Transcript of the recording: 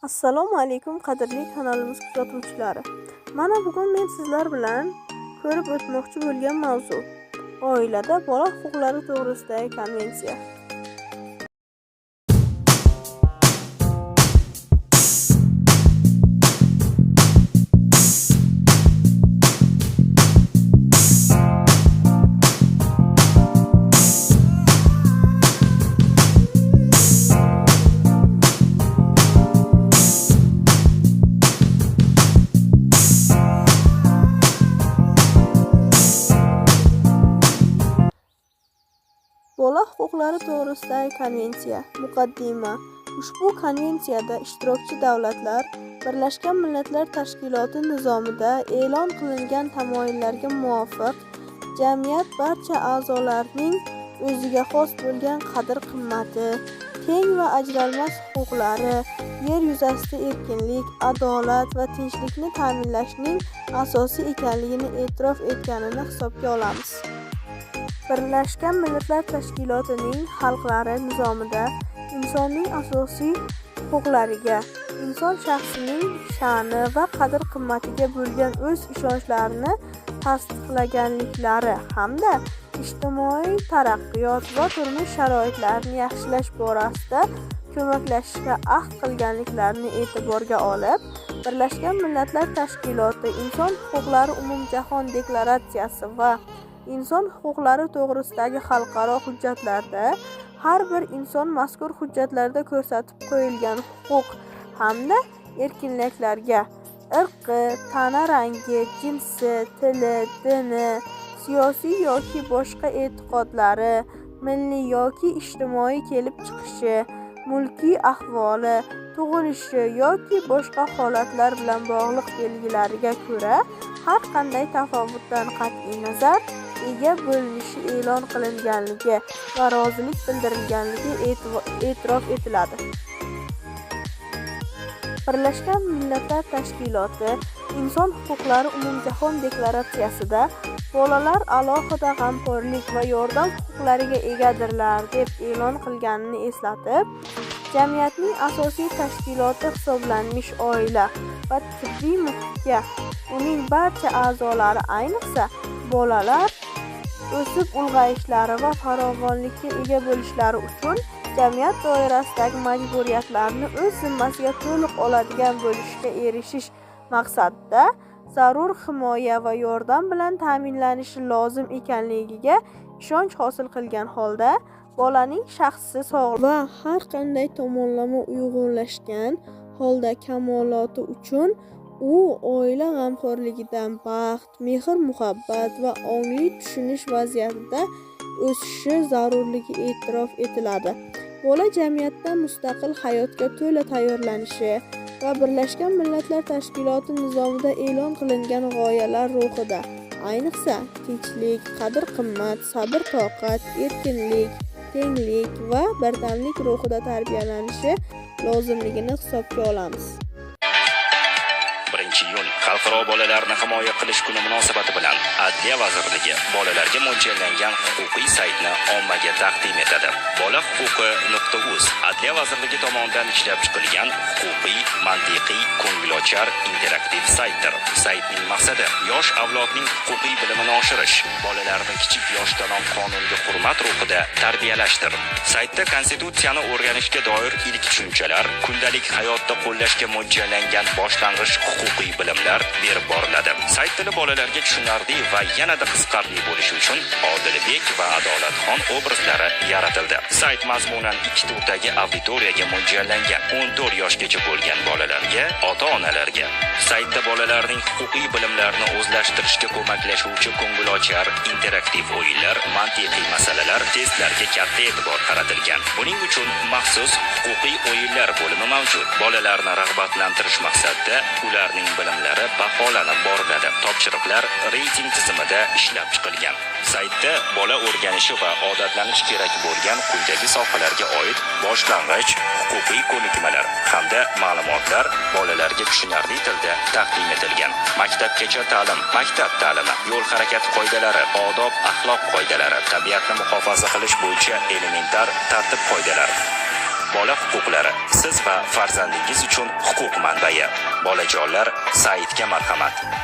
Assalomu alaykum, qadrli kanalimiz kuzatuvchilari. Mana bugun men sizlar bilan ko'rib o'tmoqchi bo'lgan mavzu: oilada bola huquqlari to'g'risidagi konvensiya. Bola huquqlari to'g'risidagi konvensiya. Muqaddima. Ushbu konvensiyada ishtirokchi davlatlar Birlashgan Millatlar Tashkiloti nizomida e'lon qilingan tamoyillarga muvofiq jamiyat barcha a'zolarining o'ziga xos bo'lgan qadr-qimmati, teng va ajralmas huquqlari, yer yuzasida erkinlik, adolat va tinchlikni ta'minlashning asosi ekanligini e'tirof etganini hisobga olamiz. Birlashgan Millatlar Tashkilotining xalqlari nizomida insonning asosiy huquqlariga, inson shaxsining sha'ni va qadr-qimmatiga bo'lgan o'z ishonchlarini tasdiqlaganliklari hamda ijtimoiy taraqqiyot va turmush sharoitlarini yaxshilash borasida ko'maklashishga ahd qilganliklarini e'tiborga olib, Birlashgan Millatlar Tashkiloti Inson huquqlari umumjahon deklaratsiyasi va inson huquqlari to'g'risidagi xalqaro hujjatlarda har bir inson mazkur hujjatlarda ko'rsatib qo'yilgan huquq hamda erkinliklarga irqi, tana rangi, jinsi, tili, dini, siyosiy yoki boshqa e'tiqodlari, milliy yoki ijtimoiy kelib chiqishi, mulkiy ahvoli, tug'ilishi yoki boshqa holatlar bilan bog'liq belgilariga ko'ra har qanday tafovutdan qat'iy nazar ega bo'linishi e'lon qilinganligi va rozilik bildirilganligi e'tirof etiladi. Birlashgan Millatlar Tashkiloti Inson huquqlari umumjahon deklaratsiyasida bolalar alohida g'amxo'rlik va yordam huquqlariga egadirlar deb e'lon qilganini eslatib, jamiyatning asosiy tashkiloti hisoblanmish oila va tibbiy muhitga uning barcha a'zolari, ayniqsa bolalar o'sib ulg'ayishlari va farovonlikka ega bo'lishlari uchun jamiyat doirasidagi majburiyatlarni o'z zimmasiga to'liq oladigan bo'lishga erishish maqsadida zarur himoya va yordam bilan ta'minlanishi lozim ekanligiga ishonch hosil qilgan holda bolaning shaxsi sog'lom va har qanday tomonlama uyg'unlashgan holda kamoloti uchun u oila g'amxo'rligidan baxt, mehr-muhabbat va ongli tushunish vaziyatida o'sishi zarurligi e'tirof etiladi. Bola jamiyatda mustaqil hayotga to'la tayyorlanishi va Birlashgan Millatlar Tashkiloti nizomida e'lon qilingan g'oyalar ruhida, ayniqsa tinchlik, qadr-qimmat, sabr-toqat, erkinlik, tenglik va birdamlik ruhida tarbiyalanishi lozimligini hisobga olamiz. 1 iyun Xalqaro bolalarni himoya qilish kuni munosabati bilan Adliya vazirligi bolalarga mo'ljallangan huquqiy saytni ommaga taqdim etadi. Bolahuquqi.uz Adliya vazirligi tomonidan ishlab chiqilgan huquqiy, mantiqiy, ko'ngilochar interaktiv saytdir. Saytning maqsadi yosh avlodning huquqiy bilimini oshirish, bolalarni kichik yoshdanoq qonunga hurmat ruhida tarbiyalashdir. Saytda konstitutsiyani o'rganishga doir ilk tushunchalar, kundalik hayotda qo'llashga mo'ljallangan boshlang'ich huquqiy bilimlar berib boriladi. Sayt tili bolalarga tushunarli va yanada qiziqarli bo'lishi uchun Odilbek va Adolatxon obrazlari yaratildi. Sayt mazmunan ikki turdagi auditoriyaga mo'ljallangan: 14 yoshgacha bo'lgan bolalarga, ota-onalarga. Saytda bolalarning huquqiy bilimlarini o'zlashtirishga ko'maklashuvchi ko'ngilochar interaktiv o'yinlar, mantiqiy masalalar, testlarga katta e'tibor qaratilgan. Buning uchun maxsus huquqiy o'yinlar bo'limi mavjud. Bolalarni rag'batlantirish maqsadida ularning bilimlari baholanib boriladi. Topshiriqlar reyting tizimida ishlab chiqilgan. Saytda bola o'rganishi va odatlanishi kerak bo'lgan quyidagi sohalarga oid boshlang'ich huquqiy ko'nikmalar hamda ma'lumotlar bolalarga tushunarli tilda taqdim etilgan. Maktabgacha ta'lim, maktab ta'limi, yo'l harakati qoidalari, odob axloq qoidalari, tabiatni muhofaza qilish bo'yicha elementar tartib qoidalar. Bola huquqlari siz va farzandingiz uchun huquq manbai. Bolajonlar, saytga marhamat.